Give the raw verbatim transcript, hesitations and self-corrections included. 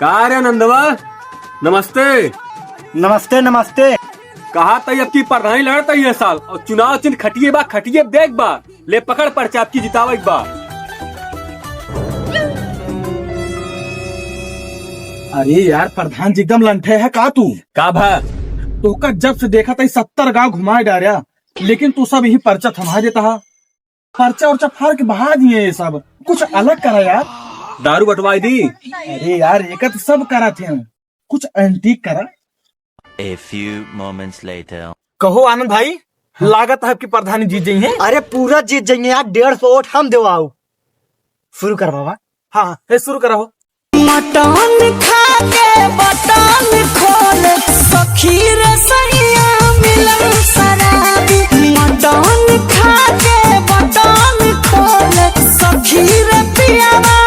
का रे नंदवा, नमस्ते। नमस्ते, नमस्ते। कहा तई अब की प्रधानी लड़त है ये साल, और चुनाव चिन्ह खटिए बा, खटिए देख बा। ले पकड़ पर्चा, अब की जितावे के बा। अरे यार, प्रधान जी एकदम लंठे है का तू? का भा? तोहका जब से देखा तई सत्तर गांव घुमाए डार्या, लेकिन तू सब यही पर्चा थमा देता है। पर्चा उर्चा फाड़ के बहा दिए ये सब। कुछ अलग करा यार। दारू बंटवाई दी। अरे यार, एका तो सब करा थे, कुछ antique करा। A few moments later. कहो आनंद भाई, लागत है आपकी प्रधानी जीत जाई है। अरे पूरा जीत जाई है यार, डेढ़ सौ वोट हम देवाओ। शुरू कर बाबा। हाँ, हे शुरू करा हो। मटन खा के बटन खोल, सखी रे सैया मिलन शराबी। मटन खा के बटन खोल, सखी रे पियावा